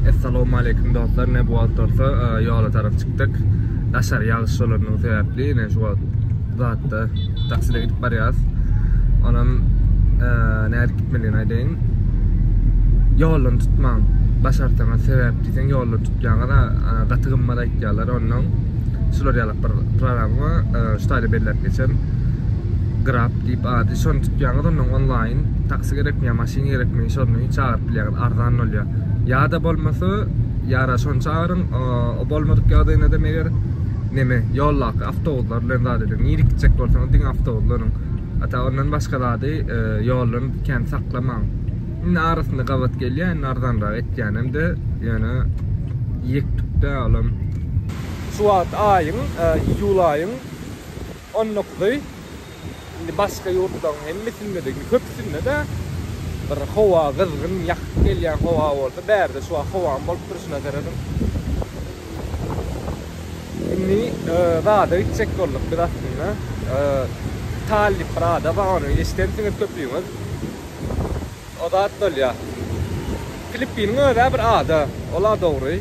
Essalawmaleýkim dostlar, ne bu wagt bolsa ýola tarap çykdyk. Daşary ýagyş bolanlygy sebäpli ine şu wagt zatda takside gidip barýas. Onam nädip gitmelidigini aýdaýyn. Ýoldan tutmaň. Başarsaňyz sebäp diýseň ýoldan tutýaňyz gaty gymmat aýtýarlar ondan. Şular ýaly bir programma bar. Şu taýda belläp geçen. Grab diýip ady. Şony tutýaňyz ondan onlaýn taksi gerekmi ýa maşyn gerekmi şony çagyryp bilýäňiz arzan bolýar. Ýa-da bolmasa ýara şony çagyryň o bolmadyk ýagdaýynda-da meger neme ýoldaky awtobuslar bilen zat ediň. Nirä gitjek bolsaňyz diňe awtobuslaryň. Ata ondan başga zady ýoldan kän saklamaň. Indi arasynda gabat gelýär, indi arzanrak etýänem-de, ýöne ýek-tük-dä olam. Şu wagt aýyň, iýul aýyň on dokuzy. Indi başga ýurtlaryň hemmesinde-de, indi köpüsinde-de bir howa gyzgyn, ýakyp gelýän howa bolsa, bärde şu wagt howanyň bolup durşuna serediň. Indi zada gitjek bolduk biz aslynda. Tal diýip bir ada bar, ony eşidensiňiz köpüňiz. O zat bolýar. Filippiniň öz-ä bir ada, ol-a dogry.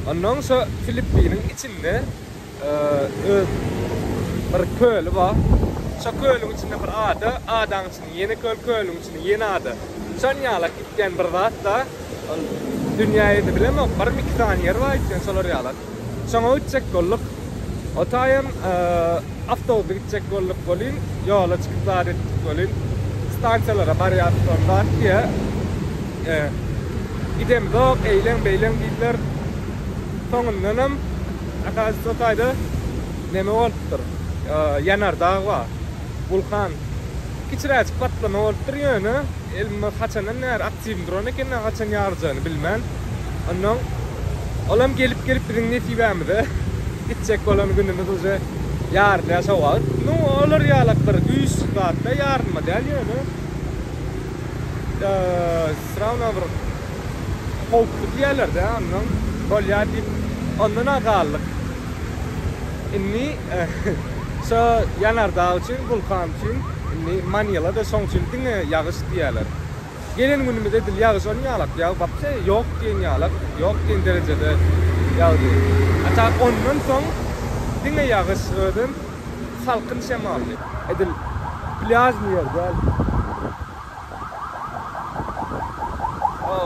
Onnoň şo Filippiniň içinde öz bir köli bar. Şo kölüň içinde bir ada, adaň içinde ýene köl, kölüň içinde ýene ada. Şon ýalak gitýän bir zat-da. Ol dünýä ýedi bilemok, birmi iki sany ýer bar gitýän şolar ýalak. Şoňa gitjek bolduk. O taýam awtobusda gitjek bolduk welin, ýola çykyp zat etdik welin, stansiýalara barýarys şol zat diýýär. Gidemizok, eýleň-beýleň diýdiler. Soňundanam Okazywça o taýda neme bolupdyr, ýanardag bar, wulkan. Kiçiräjik patlama bolupdyr, ýöne elime haçandan bäri aktiwny duran eken, haçan ýaryjagyny bilmän. Onnoň olam gelip-gelip biziň nesibämize gitjek bolan günümiz uje ýarylýar şo wagt. Nu, olar ýalak bir güýçli zat-da, ýarylma däl ýöne. Srawno bir howply diýýärler-dä, onnoň bolýar diýip, ondan-a galdyk. Indi şo ýanardag üçin, wulkan üçin, indi Manila-da şoň üçin diňe ýagyş diýýärler. Gelen günümiz edil ýagyş on ýalak, ýag wapşe ýok diýen ýalak, ýok diýen derejede ýagdy. A tak ondan soň diňe ýagyş, özem salkyn şemally. Edil plýažnyý ýer däl.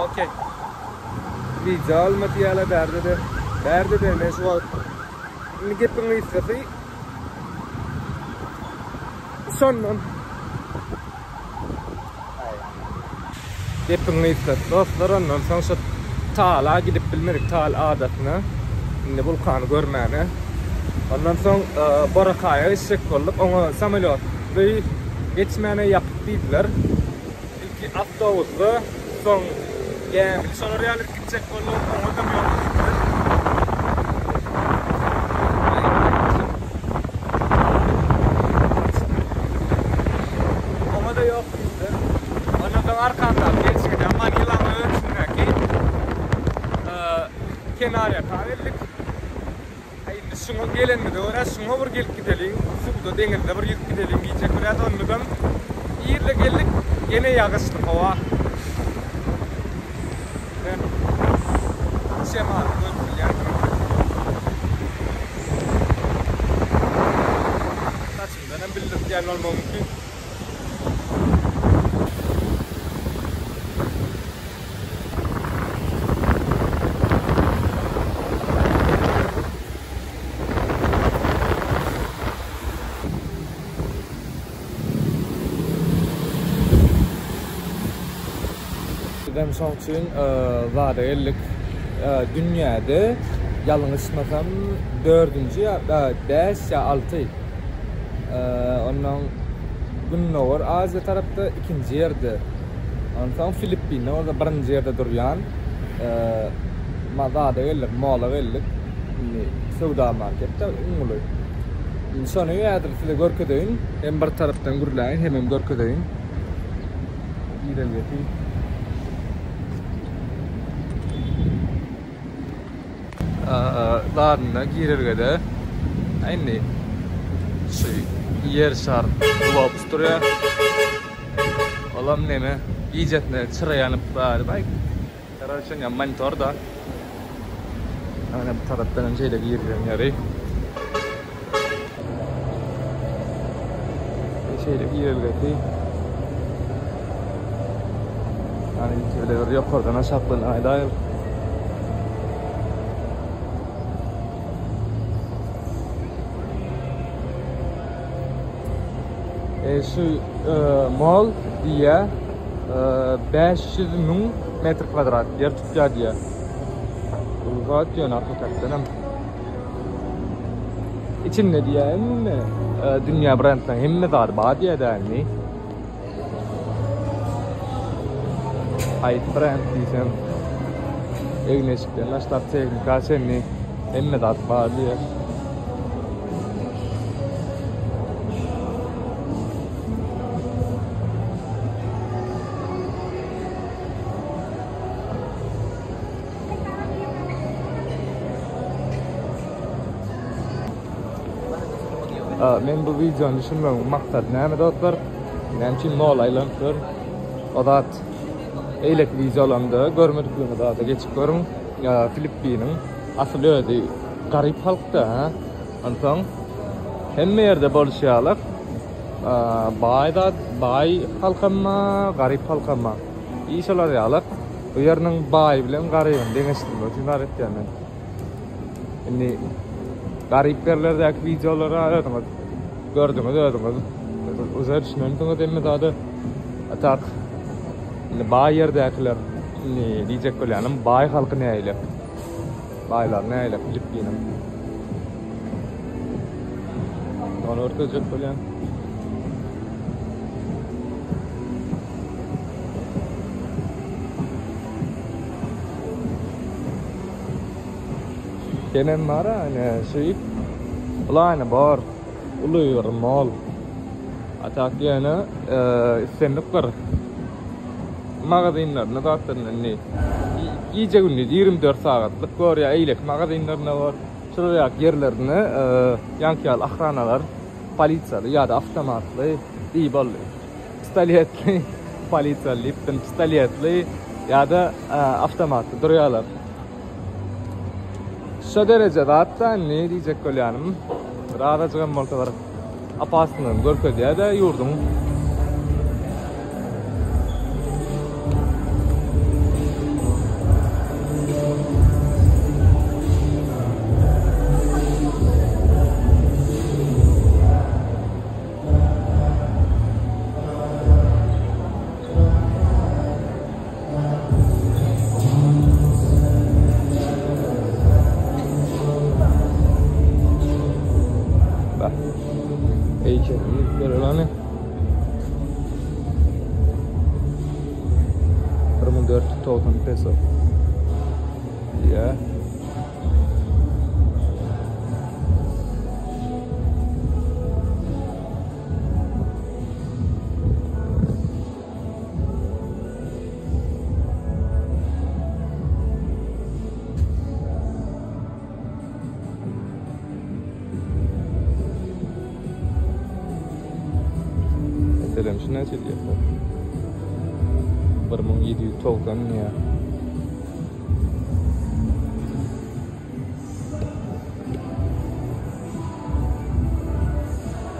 Okey. Wideo alma diýýärler bärde-de. Bärde-de men şu wagt indi gepiň gysgasy şondan. Gepiň gysgasy dostlar ondan soň şu Tala gidip bilmedik Tal adasyna. Indi wulkany görmäne. Ondan soň Borakaýa geçjek bolduk. Oňa samolýotly geçmäne ýapyk diýdiler. Ilki awtobusda, soň gämili şolar ýaly gitjek bolduk. Oňa-da ýok diýdiler. Oňa-da ýok diýdiler. Ondan soň arkandaky gelşigine Manilanyň öz içindäki kenarýaka geldik. Indi şuňa gelenimize görä şuňa bir gelip gideliň, suwda, deňizde bir ýüzüp gideliň diýjek bolýas. Ondadam irle geldik, ýene ýagyşly howa. Şemaly görüp bilýänsiňiz. Saçymdan hem bildirtýän bolmagy mümkin. Bizem şoň üçin zada geldik. Dünýäde ýalňyşmasam dördünji ýa bäş ýa alty. Ondan Gündogar Aziýa tarapda ikinji ýerde. Onsoň Filippinde bolsa birinji ýerde durýan zada geldik, mola geldik. Indi söwda marketde iň uly. Indi şony häzir size görkezeýin. Hem bir tarapdan gürläýin, hemem görkezeýin. Girelgesi. Zadynda girelgede indi şu ýer şar globus durýar. Olam neme gijesine çyra ýanyp bari baý. Karoçe ýa monitor da. Ana bu tarapdan hem şeýle girilýän ýeri. Şeýle girelgesi. Yani ilki bile bir ýokardan aşakdan aýdaýyl. E, şu e, mall diýýä 500 müň metr kvadrat ýer tutýar diýýär. Uly zat ýöne hakykatdan hem. Içinde diýýär hemme e, dünýä brendleriň hemme zady bar diýýär dälmi? Haýsy brend diýseň egin-eşikden başlap tehnika çenli hemme zat bar diýýär. Men bu videony düşünmegiň maksady näme dostlar? Näme üçin mol aýlanyp dur? O zat eýleki wideolarymda görmedikleriniz zada geçip görüň. Filippiniň asyl özi garyp halkda, ha? Onsoň hemme ýerde bolşy ýaly baý zat, baý halkam bar, garyp halkam bar. Iş olar ýaly. Bu ýeriniň baýy bilen garybyny deňeşdirmek üçin zat etýän men. Indi garyp ýerlerdäki wideolara özüňiz gördüňiz özüňiz. Uza düşünensiňiz hemme zada. A tak indi baý ýerdäkiler indi diýjek bolýanym baý halky nähili? Baýlar nähili Filippiniň? Ony görkezjek bolýan. Senem bar ine şu Ulany bor. Uly bir mol. Atak ýöne e, islendik bir magazinlerinde zatlarynda indi gije gündiz 24 sagatlyk bor ýa eýleki magazinlerinde bor. Şular ýaly ýerlerinde e, ýaňky ýaly ahranalar polisiýaly ýa-da awtomatly diýip boldy. Pistoletli polisiýaly diýipdim, pistoletli ýa-da e, awtomatly durýarlar. Şo dereje zat-da indi diýjek bolýanym. Bir azajygam bolsa bir opasnylygyny görkezýär-de ýurduň. Bak. Heykelini görelani. 1490 peso. Yeah. Meselem şu näçe diýýär? 1790 diýýär.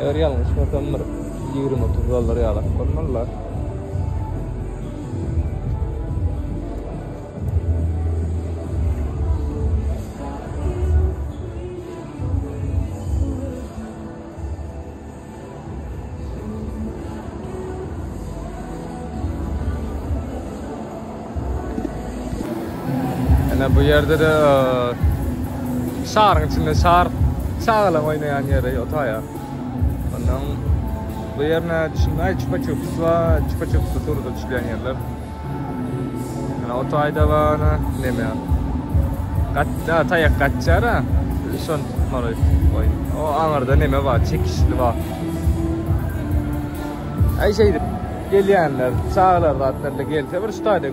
Eger ýalňyşmasam bir 20-30 dollar ýalak bolmalylar. Ene bu ýerde de şaryň içinde şar çagalaň oýnaýan ýeri otaýa. Ondan bu ýerine düşünme çupa çups bar, çupa çupsy surata düşülýän ýerler. Ene otaýda bar, neme. Gatda taýak gaçýar ha. Şony tutmaly. Oý. O aňyrda neme bar, çekişli bar. Aý şeýdip gelýänler, çagalar zatlarla gelse bir şu taýda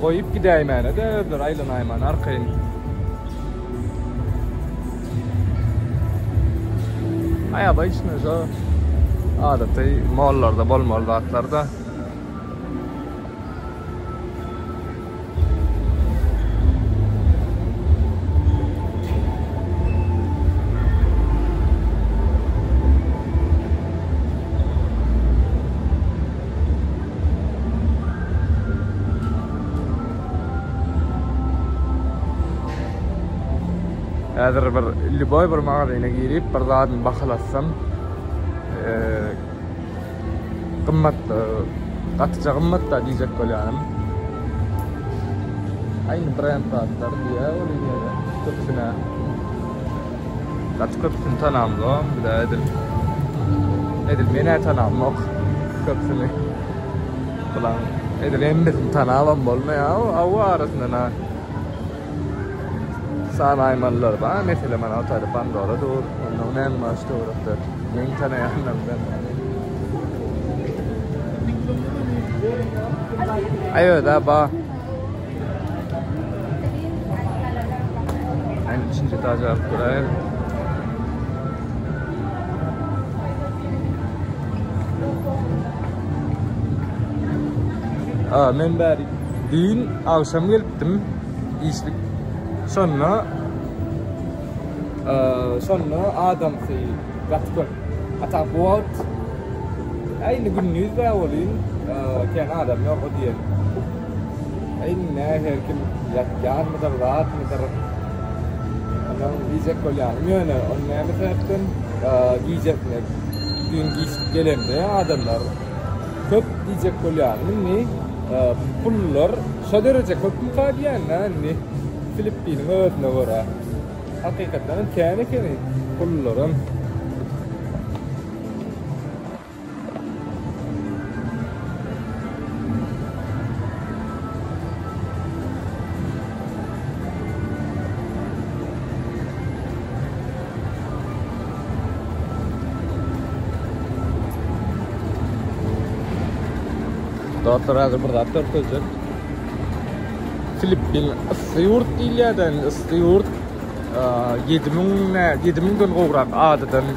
goýup gidäýmäne de özleri aýlanaýman arkaýyn. Aý obyçny şo adaty mollarda bolmaly zatlar da. Häzir bir lýuboý bir magazyna girip bir zadyny bahalatsam gymmat gatyja gymmat da diýjek bolýanym. Aýny brend zatlar diýýär ol ýere köpüsine. Gaty köpüsini tanamzok, bir de edil edil men-ä tanamok köpüsini. Bulan edil hemmesini tanabam bolmaýar, aw arasyndan-a sanaýmalylar bar. Meselem, ana o taýda Pandora dur. Ondan näme bar şu töwerekde? Meň tanaýanlarymdan. Aý öz-ä bar. Aýny üçünji etaža alyp göräýelim. Aa, men bäri düýn agşam gelipdim işlik. Şonda şonda adamsy gaty köp. Ata bu wagt aýny gündiz bä bolýyn, kän adam ýok o diýen. Indi her kim ýatýanmydyr, zatmydyr. Ondan diýjek bolýanym ýöne, ony näme sebäpden gijesine düýn giçlik gelende adamlar köp diýjek bolýanym indi pullar şo dereje köpmüka diýýän-dä indi Filippiniň özüne görä. Hakykatdan hem kän ekeni pullaram. Dostlar häzir bir zat görkezjek. Filippin yssy ýurt diýilýär-de, yssy ýurt. 7000 7000-den gowrak adadan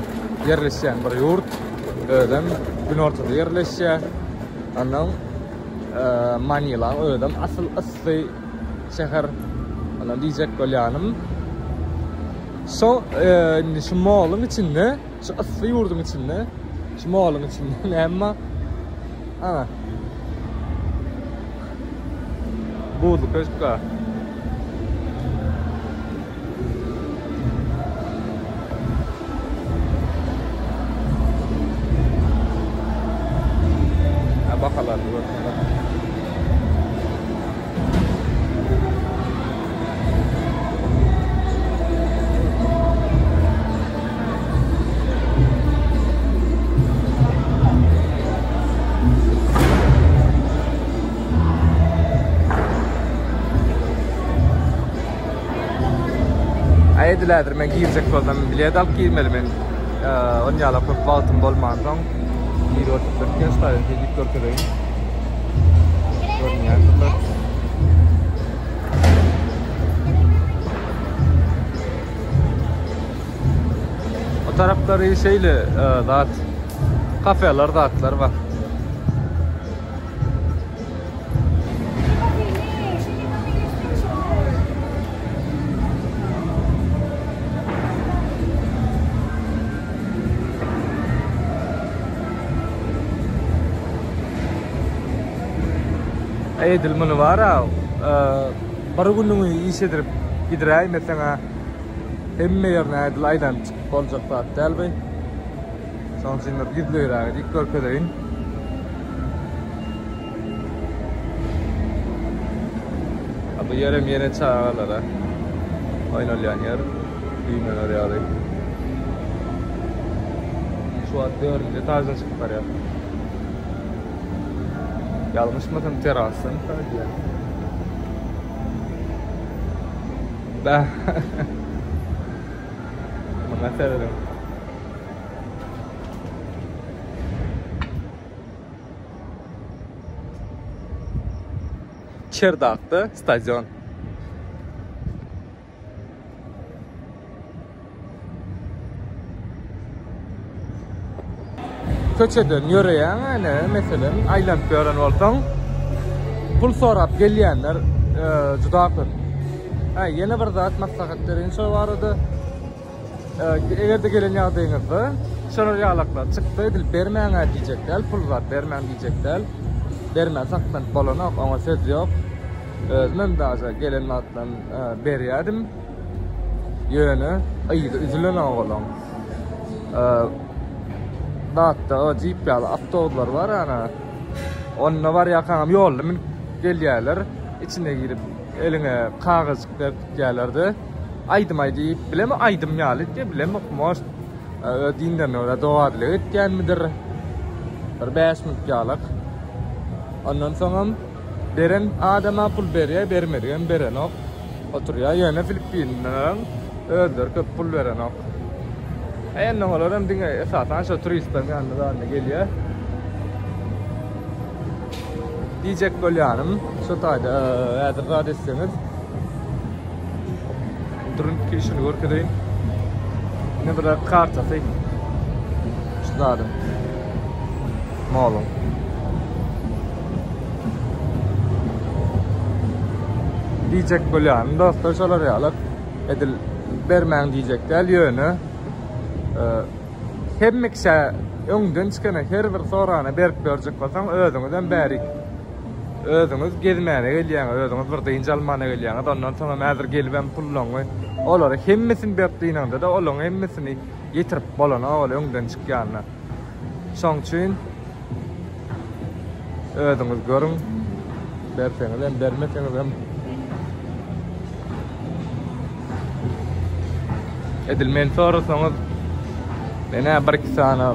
ýerleşýän bir ýurt. Özem günortada ýerleşýär. Ondan Manila özem asyl yssy şäher. Ondan diýjek bolýanym. Şo indi şu molyň içinde, şu yssy ýurduň içinde, şu molyň içinde näme bar? Ana. Buzly köşk bar. Ha bakalarını görsünler. Aý edil häzir men girjek bolsam bilet alyp girmeli men. On ýala köp wagtym bolmansoň girip oturyp bir taýdan diýip görkezeýin. Görünýändirler. O taraplary şeýle zat kafeler zatlar bar. Edil muny bar-a, bir günüňi iş edip gidiräýmeseň-ä hemme ýerine edil aýlanyp çykyp boljak zat däl bu. Şonuň üçin bir ýüzleýräk edip görkezeýin. Bu ýerem ýene çagalara oýnalýan ýer, güýmener ýaly. Şu wagt dördünji etaždan çykyp barýar. Ýalňyşmasam terasdan diýýär. Bäh. Muňa serediň. Çerdakda stadion. Köçeden ýöreýäň ene, meselem, aýlanyp ýören bolsaň, pul sorap gelýänler e, juda köp. Ha, ýene bir zat maslahat bereýin şo barada. Eger-de gelen ýagdaýyňyzda şolar ýalaklar çyksa edil bermäň-ä diýjek däl, pul zat bermäň diýjek däl. Bermän saklanyp bolanok, oňa söz ýok. Özümem daže gelen wagtlam berýärdim. Ýöne yzy üzülenok olaň. Zatda o jip ýaly awtobuslar bar ana. Onda barýarkaňam ýolda münüp gelýärler. Içine girip eliňe kagyzjyk berip gitýärler-de. Aýdym aýdyp, bilemok aýdym ýaly etýär, bilemok может öz dinlerine görä doga-dileg etýänmidir. Bir 5 minut ýalak. Ondan soňam beren adama pul berýär, bermedigem berenok. Oturýar. Ýöne Filippinleriň özleri köp pul berenok. Endi olar hem diňe esasan şo turistleriň ýanyna zadyna gelýär. Diýjek bolýanym, şo taýda häzir zat etseňiz Durun ki şuny görkezeýin. Ine bir kartasy. Şu zadyň. Moluň. Diýjek bolýanym dostlar şolar ýaly edil bermäň diýjek däl ýöne e, hemme kişä öňden çykana her bir sorana berip berjek bolsaň özüňizem bärik özüňiz gezmäne gelýäňiz özüňiz bir dynç almana gelýäňiz ondan soňam häzir gelibem pullaňy olary hemmesini berip dynaňda-da olaryň hemmesini ýetirip bolanok ol öňden çykýanyna Şoň üçin özüňiz görüň. Berseňiz hem, bermeseňiz hem. Edil men sorasaňyz, men-ä bir-iki sany,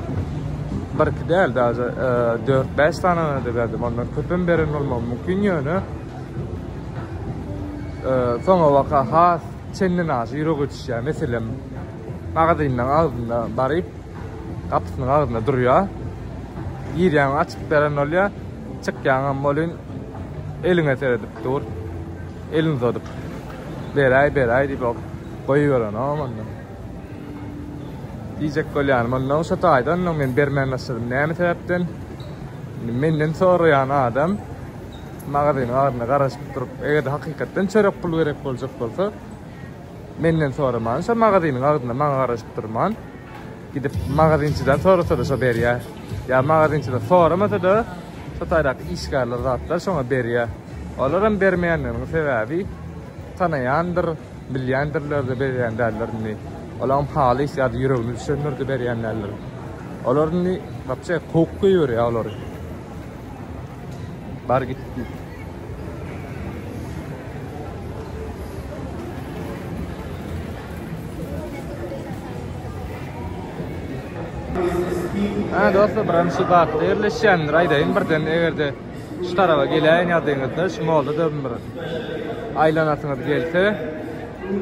bir-iki däl, daže dört-bäş sany da berdim. Ondan köpem beren bolmagym mümkin ýöne. Soňa baka has çenden aşa ýürege düşýär. Meselem, magazynyň agzynda baryp, Gapysynyň agzynda durýar. Girýäň açyp beren bolýar. Çykýaňam welin eliňe seredip dur. Elini uzadyp. Beräý, beräý diýip goýberenok onda. Diýjek bolýanym ondan şo taýdan ondan men bermän başladym. Näme sebäpden? Indi menden soraýan adam magazynyň agzynda garaşyp durup, eger-de hakykatdan çörek pul gerek boljak bolsa, menden soraman, şo magazynyň agzynda maňa garaşyp durman, Gidip magazinçiden sorasa-da şo berýär. Ýa magazinçiden soramasa-da şo taýdaky işgärler zatlar şoňa berýär. Olaram bermeýänliginiň sebäbi tanaýandyr, bilýändirler-de berýän däldir indi. Olaňam halys ýa-da ýüregine düşendir-de berýän däldir. Olar indi wapşe kowup goýberýär olary. Bar git diýip. Ha dostlar, bir şu zatda ýerleşýändir aýdaýyn birden eger-de şu taraba geläýen ýagdaýyňyzda şu molda da bir aýlanasyňyz gelse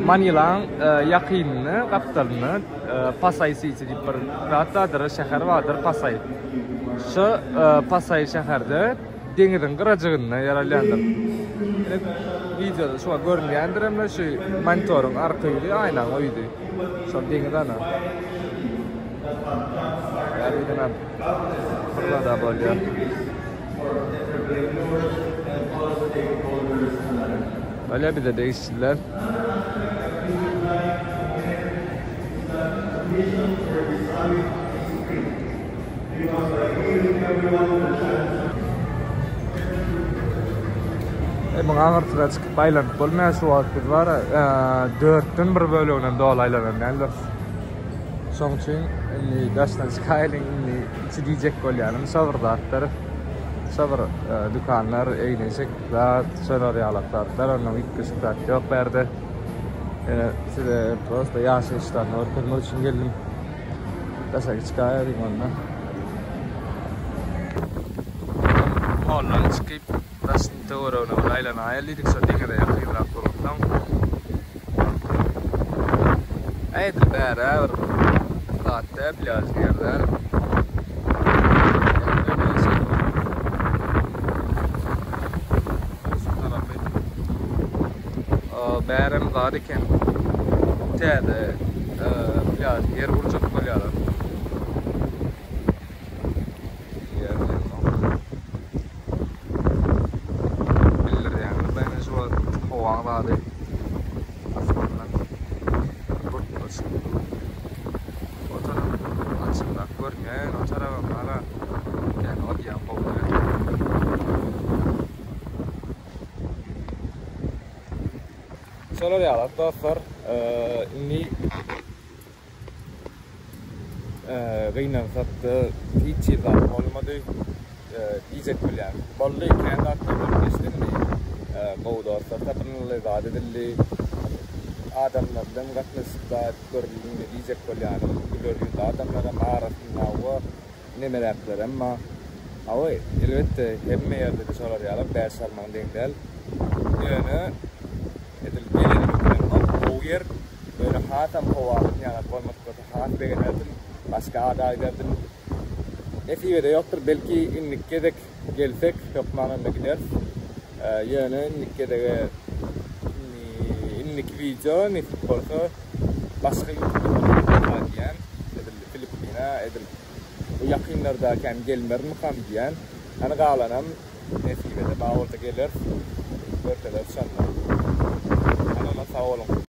Manilaň e, ýakynynda, gapdalynda e, Pasay City diýip bir zat bardyr, şäher bardyr Pasay. Şu e, Pasay şäherde deňiziň gyrajygynda ýer alýandyr. Ine wideoda şu wagt görünýändir hem şu monitoryň arka ýüzi, aýnaň o ýüzi. Şol deňiz ana. Ýa bir zada bolýar. Bolýar bize degişliler. E, muň aňyrsyna çykyp aýlanyp bolmaýar şu wagt biz bar, e, dörtden bir böleginem doly aýlanan däldiris. Şoň üçin indi daşdan çykaýlyň, indi içi diýjek bolýanym şo bir zatlar. Şo bir e, dükanlar, egin-eşik, zat, şolar ýalak zatlar, ondan üýtgeşik zat ýok bärde. Ýöne size prosta ýaşaýyşlaryny görkezmek üçin geldim. Daşary çykaýalyň onda. Moldan çykyp, daşyny töweregine bir aýlanaýaly diýdik, şo deňize ýakynrak bolansoň. Edil bärä bir zat däl, plýaž ýer däl. Şu tarapy. Bärem zat eken. Täze plýaž ýer gurjak bolýarlar. Ýer bilemok. Bildirýändir bäne şu wagt howaň zady asmandan bulutlar çykyp dur. O tarap açygrak görünýär, o tarabam hala kän o diýen gowy däl. Şolar ýalak dostlar. Indi gynansakda hiç hili zat bolmady. Diýjek bolýan. Boldy, kän zatlar bolup geçdi indi. Gowy dostlar tapynyldy, zat edildi. Adamlar bilen gatnaşyk zat görüldi indi diýjek bolýanym. Güler ýüzli adamlaram arasynda we nemeräklerem bar. Hawa, elbetde hemme ýerde-de şolar ýaly bäş barmagyň deň däl. Ýöne edil gelenimi bilemok, gowy ýer. Ýöne hasam howa ýaňak bolmadyk bolsa has begenerdim. Başga ada giderdim. Nesibede ýokdur, belki indiki gezek gelsek hökman onda gideris. Ýöne indiki gezege indiki wideo nesip bolsa başga ýurtda bolar diýýän. Edil Filippine, edil bu ýakynlarda kän gelmermikam diýýän. Hany galanam nesibede bar bolsa geleris. Görseler şonda. Hany onda sag boluň.